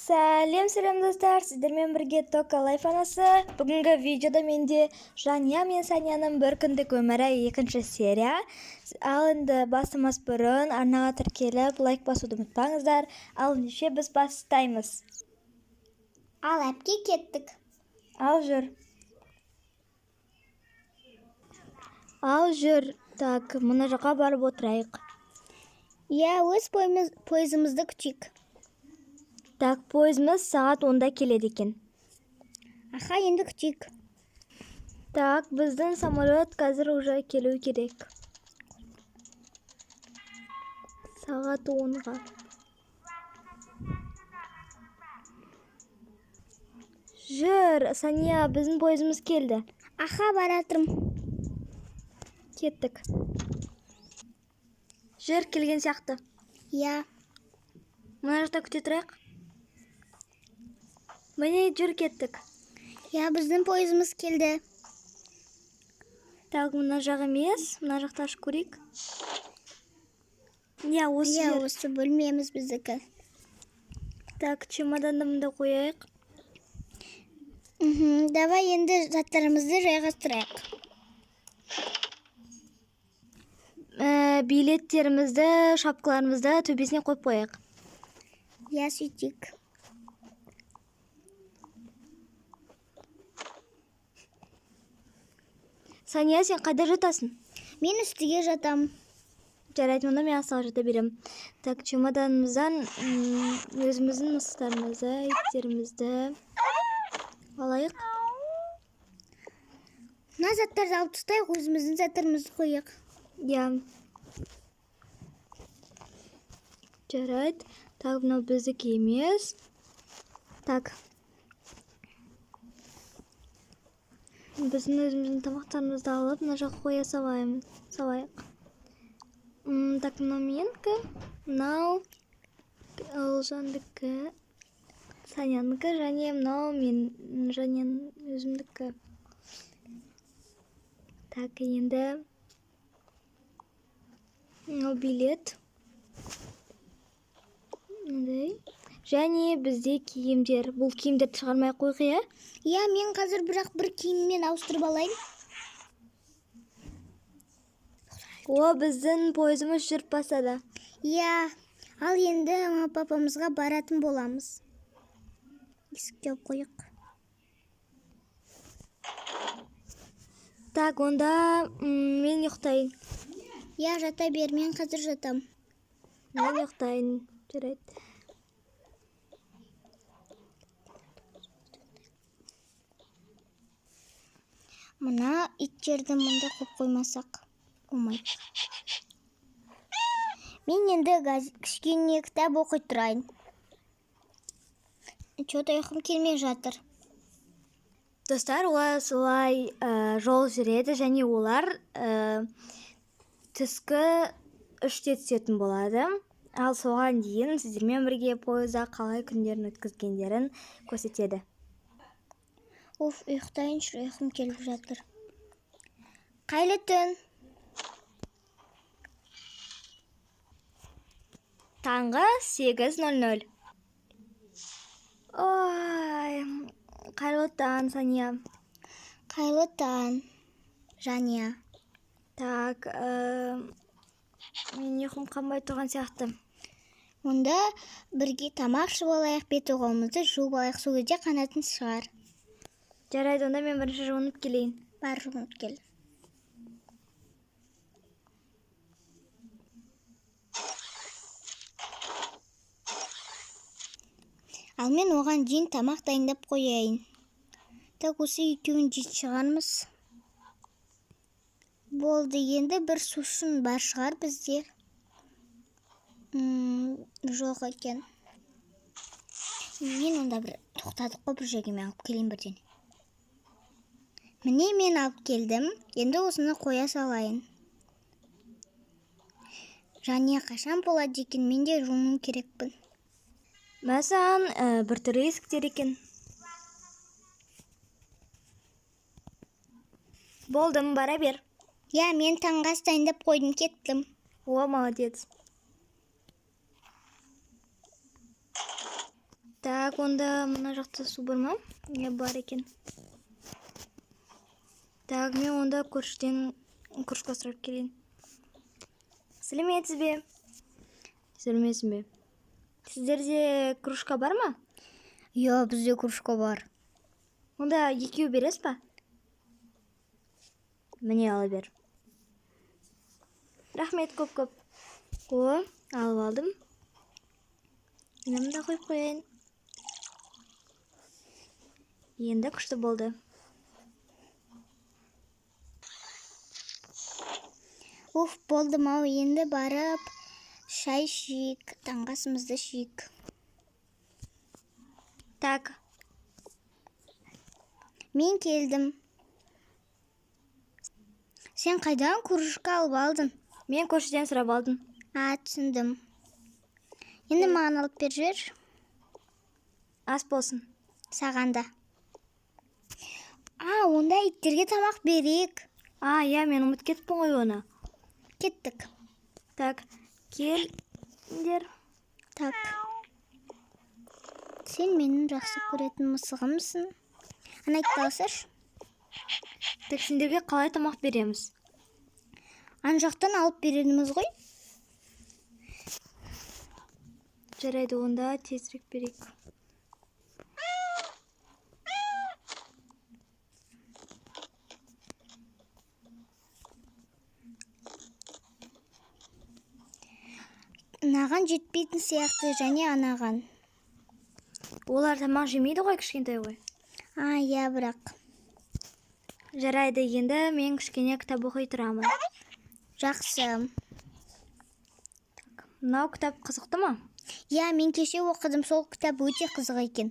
Сәлем, сәлем достар, сіздермен бірге Тока Лайф анасы. Бүгінгі видеода менде Жания мен Санияның бір күндік өмірі екінші серия. Ал енді бастамас бұрын арнаға тіркеліп, лайк басуды ұмытпаңыздар. Ал ендеше біз бастаймыз. Ал әпке, кеттік. Ал жүр. Ал жүр. Так, мына жаққа барып отырайық. Иә, өз пойызымызды күтейік. Так, пойызымыз сағат 10-да келеді екен. Аха, енді күтейік. Так, біздің самолет қазір уже келу керек. Сағат 10-ға. Жүр, Сания, біздің пойызымыз келді. Аха, баратырмын. Кеттік. Жүр, келген сияқты. Иә. Мына жақта күте тұрайық. Міне, жүр, кеттік. Иә, біздің пойызымыз келді. Так, мына жақ емес, мына жақта ашып көрейік. Иә, осы Иә, жер. осы бөлмеміз біздікі. Так, чемоданды мында қояйық. Давай енді заттарымызды жайғастырайық. Билеттерімізді, шапкаларымызды төбесіне қойып қояйық. Иә, сөйтейік. Сания, сен қайда жатасың? Мен үстіге жатам. Жарайды, онда мен астыға жата беремін. Так, чемоданымыздан, өзіміздің мысықтарымызды, иттерімізді алайық. Мына заттарды алып тастайық, өзіміздің заттарымызды қояйық. Иә. Жарайды. Так, мынау біздікі емес. Так. Біздің өзіміздің тамақтарымызды алып, мына жаққа қоя салайық. Так, мынау менікі, мынау Ұлжандікі, Санянікі және мынау мен, және өзімдікі. Так, енді мынау билет. Мындай. Және бізде киімдер. Бұл киімдерді шығармай ақ қояйық, иә? Иә, мен қазір бірақ бір киіммен ауыстырып алайын. О, біздің пойызымыз жүріп бастады. Иә, ал енді мама папамызға баратын боламыз. Есікті жауып қояйық. Так, онда, мен ұйықтайын. Иә, жата бер, мен қазір жатам. Мен ұйықтайын, жарайды. Мына иттерді мұнда қойып қоймасақ болмайды. Мен енді кішкене кітап оқи тұрайын. Чё-то ұйқым келмей жатыр. Достар, олар солай жол жүреді және олар түскі 3-те түсетін болады. Ал соған дейін сіздермен бірге пойызда қалай күндерін өткізгендерін көрсетеді. Уф, ұйықтайыншы, ұйқым келіп жатыр. Қайырлы түн. Таңғы 8:00. Ой, қайырлы таң, Сания. Қайырлы таң, Жания. Так, мен ұйқым қанбай тұрған сияқты. Онда бірге тамақ ішіп алайық, бет қолымызды жуып алайық, сол кезде қанатын шығар. Жарайды, онда мен бірінші жуынып келейін. Бар, жуынып кел. Ал мен оған дейін тамақ дайындап қояйын. Так, осы екеуін жейтін шығармыз. Болды, енді бір сусын бар шығар бізде. Жоқ екен. Мен онда бір тоқтадық қой, бір жерге мен алып келейін бірден. Міне мен алып келдім. Енді осыны қоя салайын. Және қашан болады екен, мен де жуыну керекпін. Мәсән, бір түрлі есіктер екен. Болдым, бара бер. Иә, мен таңғы ас дайындап қойдым, кеттім. О, молодец. Так, онда мына жақта су бар ма? Не бар екен. Так, мен онда көршіден кружка сұрап келейін. Сәлеметсіз бе? Сәлеметсің бе? Сіздерде кружка бар ма? Иә, бізде кружка бар. Онда екеу бересіз ба? Міне, ала бер. Рахмет көп-көп. О, алып алдым. Мен мында қойып қояйын. Енді күшті болды. Уф, болды мау, енді барып шай ішейік, таңғы асымызды ішейік. Так. Мен келдім. Сен қайдан кружка алып алдың? Мен көршіден сұрап алдым. А, түсіндім. Енді маған алып бер жібер. Ас болсын. Саған да. А, онда иттерге тамақ берейік. А, иә, мен ұмытып кетіппін ғой оны. Кеттік. Так, келіңдер. Так. Сен менің жақсы көретін мысығымсың. Ана итті алсайшы. Так, сендерге қалай тамақ береміз? Ан жақтан алып береміз ғой. Жарайды, онда тезірек берейік. Мынаған жетпейтін сияқты және анаған. Олар тамақ жемейді ғой, кішкентай ғой. А, иә, бірақ. Жарайды, енді мен кішкене кітап оқи тұрамын. Жақсы. Так, мынау кітап қызықты ма? Иә, мен кеше оқыдым, сол кітап өте қызық екен.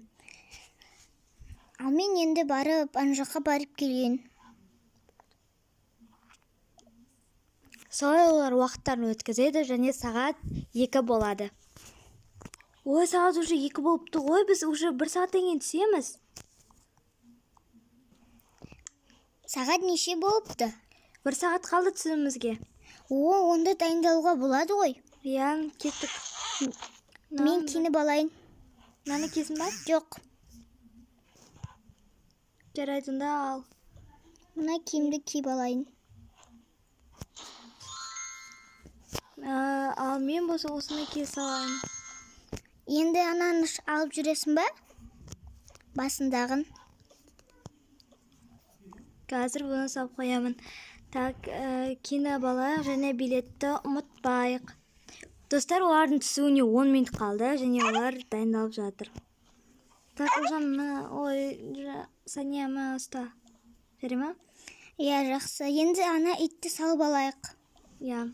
Ал мен енді барып, ана жаққа барып келейін. Солай олар уақыттарын өткізеді және сағат 2 болады. Ой, сағат уже 2 болыпты ғой, біз уже 1 сағаттан кейін түсеміз. Сағат неше болыпты? 1 сағат қалды түсуімізге. О, онда дайындалуға болады ғой. Иә, кеттік. Мен киініп алайын. Мынаны кисін ба? Жоқ. Жарайды, онда ал. Мына киімді киіп алайын. Ал мен болса осыны кие салайын. Енді ананы алып жүресің ба? Басындағын. Қазір бұны салып қоямын. Так, киініп алайық және билетті ұмытпайық. Достар, олардың түсуіне 10 минут қалды және олар дайындалып жатыр. Так, Ұлжан, мына, ой, Сания, мына ұста. Жарай ма? Иә, жақсы. Енді ана итті салып алайық. Иә.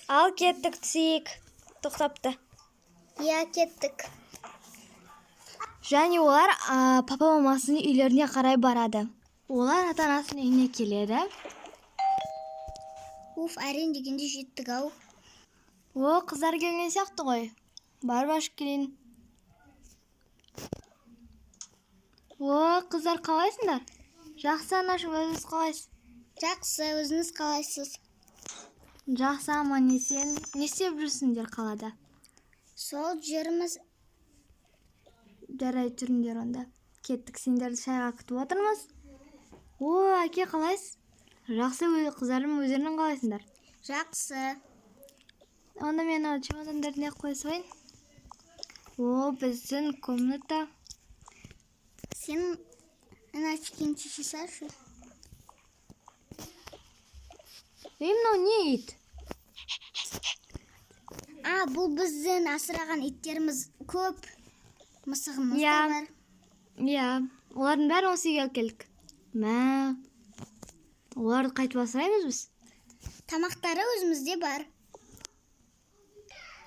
Ал кеттік, түсейік. Тоқтапты. Иә, кеттік. Және олар, папа мамасының үйлеріне қарай барады. Олар ата-анасының үйіне келеді. Уф, әрең дегенде жеттік ау. О, қыздар келген сияқты ғой. Барып ашып келейін. О, қыздар қалайсыңдар? Жақсы, анашым, өзіңіз қалайсыз? Жақсы, өзіңіз қалайсыз? Жақсы, аман есен. Не істеп жүрсіңдер қалада? Сол жеріміз. Жарайды, жүріңдер онда. Кеттік, сендерді шайға күтіп отырмыз. О, әке, қалайсыз? Жақсы, қыздарым, өздерің қалайсыңдар? Жақсы. Онда мен ана чемодандарды не қоя салайын. О, біздің комната. Сен ана очкиін шеше салшы. Ей, мынау не ит? А, бұл біздің асыраған иттеріміз көп. Мысығымыз да бар. Иә, олардың бәрін осы үйге алып келдік. Мә, оларды қайтып асыраймыз біз? Тамақтары өзімізде бар.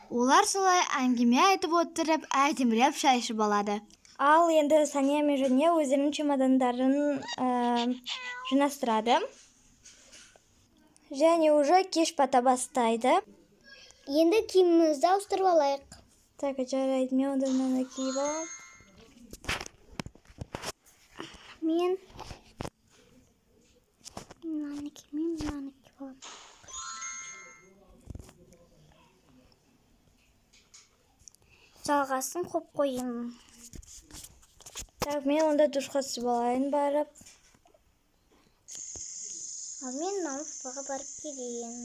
Олар солай әңгіме айтып отырып, әдемілеп шай ішіп алады. Ал енді Сания мен Жания өздерінің чемодандарын жинастырады. Және уже кеш бата бастайды. Енді киімімізді ауыстырып алайық. Так, жарайды, мен онда мынаны киіп аламын. Мен мынаны кимеймін, мынаны киіп аламын. Жалғасын қойып қояйын. Так, мен онда душқа түсіп алайын барып. Ал мен мама папаға барып келейін.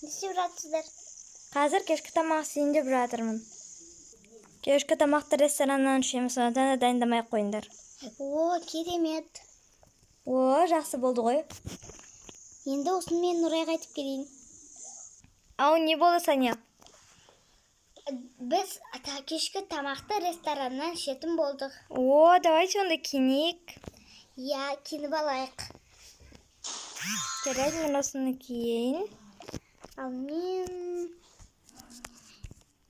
Не істеп жатсыздар? Қазір кешкі тамақ істейін деп жатырмын. Кешкі тамақты рестораннан ішеміз, сондықтан да дайындамай ақ қойыңдар. О, керемет. О, жақсы болды ғой. Енді осымен Нұрайға айтып келейін. Ау, не болды, Сания? Біз кешкі тамақты рестораннан ішетін болдық. О, давайте онда киінейік. Иә, киініп алайық. Жарайды, мен осыны киейін. Ал мен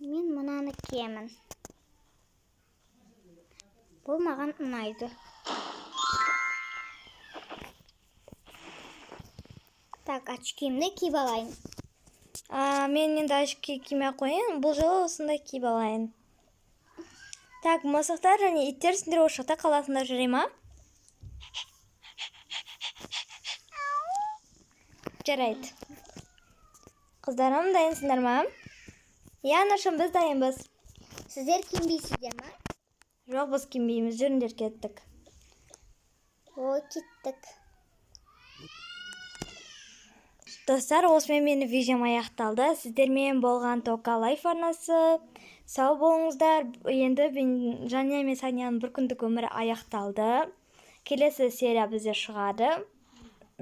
мынаны киемін. Бұл маған ұнайды. Так, очкимді киіп алайын. Мен енді очки кимей ақ қояйын. Бұл жолы осындай киіп алайын. Так, мысықтар және иттер, сендер осы жақта қаласыңдар, жүре ма? Жарайды. Қыздарым, дайынсыңдар ма? Иә, анашым, біз дайынбыз. Сіздер киінбейсіздер ма? Жоқ, біз киінбейміз. Жүріңдер, кеттік. О, кеттік. Достар, осымен менің видеом аяқталды. Сіздермен болған Тока Лайф арнасы. Сау болыңыздар. Енді мен Жания мен Санияның бір күндік өмірі аяқталды. Келесі серия бізде шығады.